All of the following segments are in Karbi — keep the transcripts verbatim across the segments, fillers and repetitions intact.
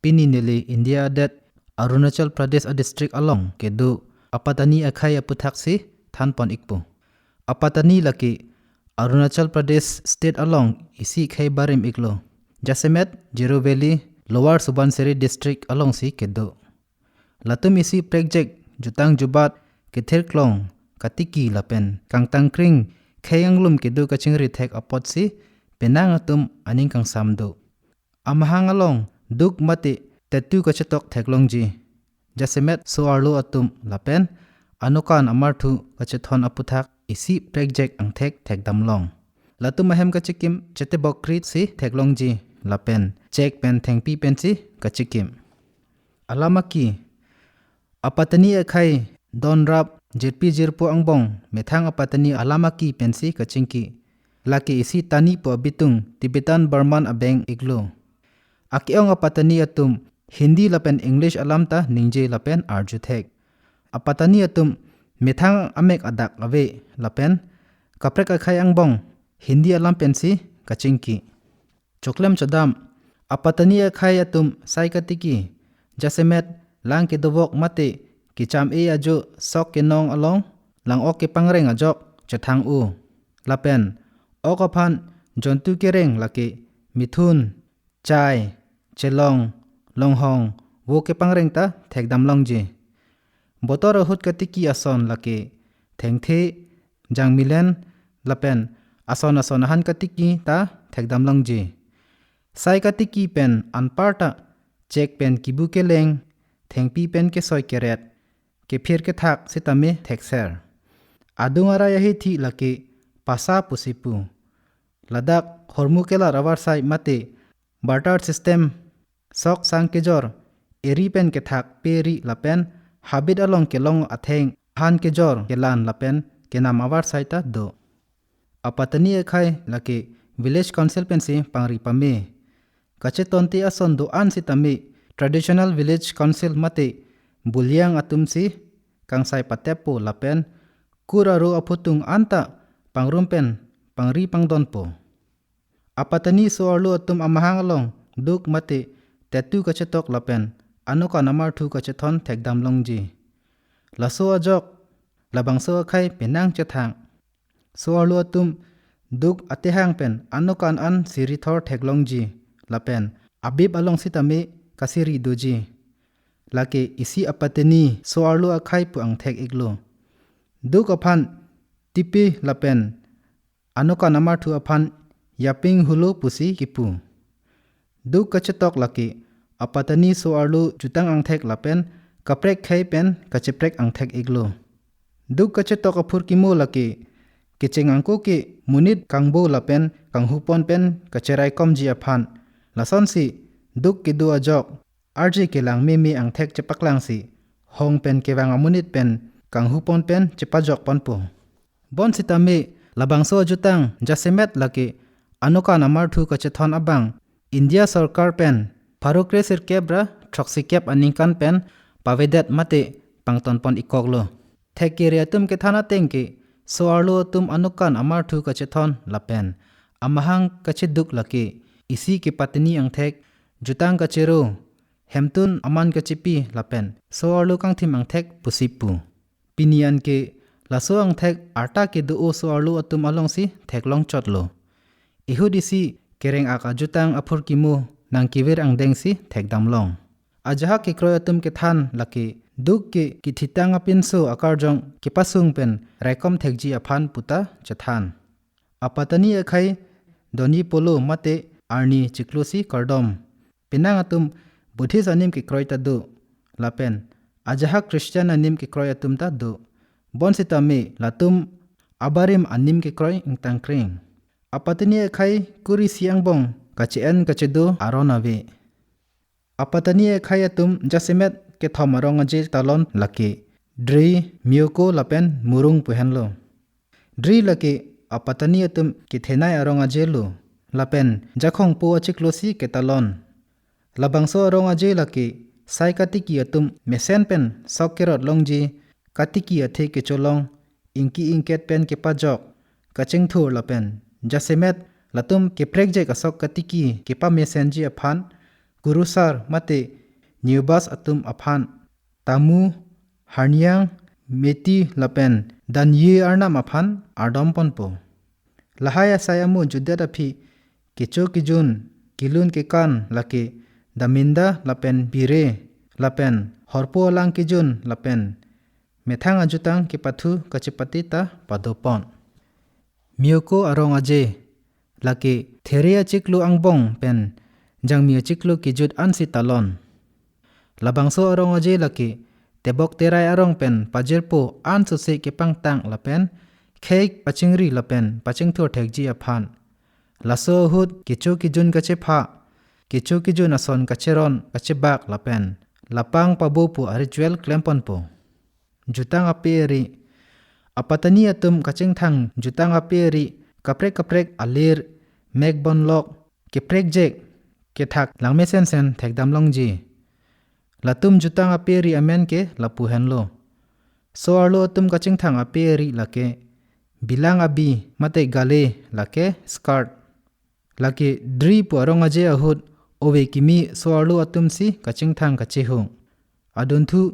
Pini neli India adet Arunachal Pradesh adistrict along kedo Apatani akhei aputhaksi thanpon ikpo. Apatani lake Arunachal Pradesh state along isi khei barim iklo. Jasemet Garo Valley, Lower Subansiri district alongsi kedo. Latum isi prekjek jutang jubat kethirklong katiki lapen kangtangkring khei anglum kedo kachingri thek apotsi penang atum aning kangsam do. Amahang along duk mate tetu kachetok theklongji. Jasemet so-arlo atum lapen anokan amarthu kachethon aputhak isi prekjek angthek thekdamlong. Latum ahem kachikim chetebok krit si theklongji lapen chek pen thengpi pensi kachikim. Alam aki, Apatani akhei donrap jirpi jirpo angbong methang Apatani alam aki pensi kachingki. Lake isi Tani pu abitung Tibetan Burman abeng iklo. Ake-ong Apatani atum Hindi lapen English alam ta ningje lapen arju thek. Apatani atum methang amek adak ave lapen kaprek akhei angbong Hindi alam pensi kachingki. Choklem chodam, Apatani akhei atum sai katiki, jasemet lang kedovok mate kecham-e ajo sok kenong along lang-ok kepangreng ajok chethang-o. Lapen ok aphan jontu kereng lake mithun, chai, chelong, longhong, vo kepangreng ta thekdamlongji. Botor ahut katiki ason lake thengthe, jangmilen, lapen ason ason ahan katiki ta thekdamlongji. Sai katiki pen anparta chek pen kibu keleng, thengpi pen kesoi keret, kephir kethak sitame thekser. Adung arai ahithi lake pasa pusi pu. Ladak hormu kelar avarsai mate barter system, sok sang kejor, eri pen kethak pe ri lapen habit along kelong atheng han kejor kelan lapen kenam avarsai ta do. Apatani akhei lake village council pensi pangri pame. Kachetonte ason do-an sitame traditional village council mate buliang atumsi kangsai pateppo lapen kur aro aphutung anta pangrum pen pangri pangdonpo. Apatani so-arlo atum amahang along duk mate tetu kachetok lapen anokan amarthu kachethon thekdamlongji. Laso ajok labangso akhei penang chethang. So-arlo atum duk atehang pen anokan an sirithor theklongji lapen abib along sitame kasiri doji. Lake isi Apatani so-arlo akhei pu angthek iklo. Duk aphan tipi lapen anokan amarthu aphan yaping hulo pusi kipu. Duk kachetok lake Apatani so-arlo jutang angthek lapen kaprek khei pen kacheprek angthek iklo. Duk kachetok aphurkimo lake kecheng angko ke monit kangbo lapen kanghupon pen kacheraikomji aphan. Lasonsi duk kedo ajok arje kelang meme angthek chepaklangsi hong pen kevang amonit pen kanghupon pen chepajokponpo. Bonsitame labangso ajutang jasemet lake anokan amarthu kachethon abang India sorkar pen pharo kresirkep ra throksikep aningkan pen pavedet mate pangtonpon ikkoklo. Thek kere atum kethan ateng ke so-arlo atum anokan amarthu kachethon lapen amahang kacheduk lake isi kepatini angthek, jutang kachero, hemtun aman kachipi lapen so-arlo kangthim angthek pusi pu. Pini an ke laso angthek arta kedo-o so-arlo atum alongsi theklongchotlo. Ihut isi kereng-ak ajutang aphurkimo nangkevir angdengsi thekdamlong. Ajahak kekroi atum kethan lake duk ke kithitang apinso akarjong kepasung pen raikom thekji aphan puta chethan. Apatani akhei doni polo mate arni chiklosi kardom. Penang atum Buddhist anim kekroi ta do. Lapen ajahak Christian anim kekroi atum ta do. Bonsitame latum abarim anim kekroi ingtangkring. Apatani akhei kuri isi angbong kache-en kachedo aron ave. Apatani akhei atum jasemet kethom arong aje talon lake Dri, Myoko lapen Murung pu henlo. Dri lake Apatani atum kethenei arong aje lo. Lapen Jakhong po achiklosi ketalon. Labangso arong aje lake sai katiki atum mesen pen sok kerot longji, katiki athe kecholong, ingki ingket pen kepajok, kachingthur lapen jasemet latum keprekjek asok katiki kepamesenji aphan Kurusar mate Neobas atum aphan, Tamu, Harniang, Meti lapen Danyi arnam aphan ardom ponpo. Lahai asai amu jutdet aphi kecho kejun kelun kekan lake Daminda lapen Bire lapen horpo alang kejun lapen methang ajutang kepathu kachepate ta padopon. Myoko arong aje lake There achiklo angbong pen Jangmi achiklo kejut ansi talon. Labangso arong aje lake Tebok Terai arong pen pajirpo ansose kepangtang lapen khei pachingri lapen pachingthur thekji aphan. Laso ahut kecho kejun kachepha, kecho kejun ason kacheron kachebak lapen lapang pabo pu aritual klemponpo. Jutang ape ari. Apatani atum kachingthang jutang ape ari kaprek kaprek alir, mekbonlok, keprekjek, kethak langmesen sen thekdam longji. Latum jutang ape ari amen ke lapu henlo. So-arlo atum kachingthang ape ari lake Bilang abi mate Gale lake skirt. Lake Dri pu arong aje ahut ove kimi so-arlo atumsi kachingthang kachehung. Adunthu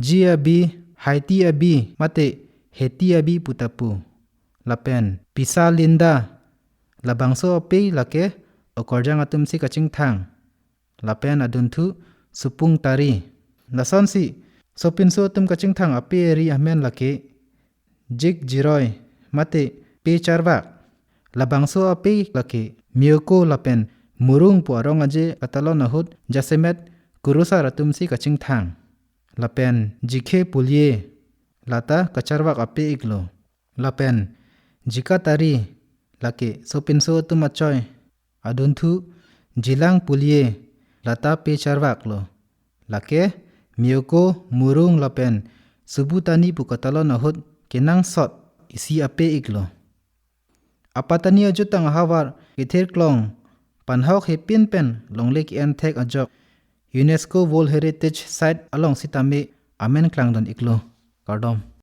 Ji abi, Haiti abi mate Heti abi pu ta pu. Lapen Pisa Linda, labangso ape lake okorjang atumsi kachingthang. Lapen adunthu Supung Tari. Lasonsi sopinso atum kachingthang ape ari amen lake Jik Jiroi mate Pe Charvak. Labangso ape lake Myoko lapen Murung pu arong aje katalon ahut jasemet Kurusar atumsi kachingthang. Lapen Jikhe Pulie, lata kacharvak ape iklo. Lapen Jika Tari, lake sopinso atum achoi. Adunthu Jilang Pulie, lata Pe Charvak lo. Lake Myoko, Murung lapen Subutani pu katalon ahut kenangsot isi ape iklo. Apatani ajutang ahavar kethirklong panhok hepin pen longle ke-en thek ajok UNESCO World Heritage Site along sitame amen klangdun iklo. Kardom.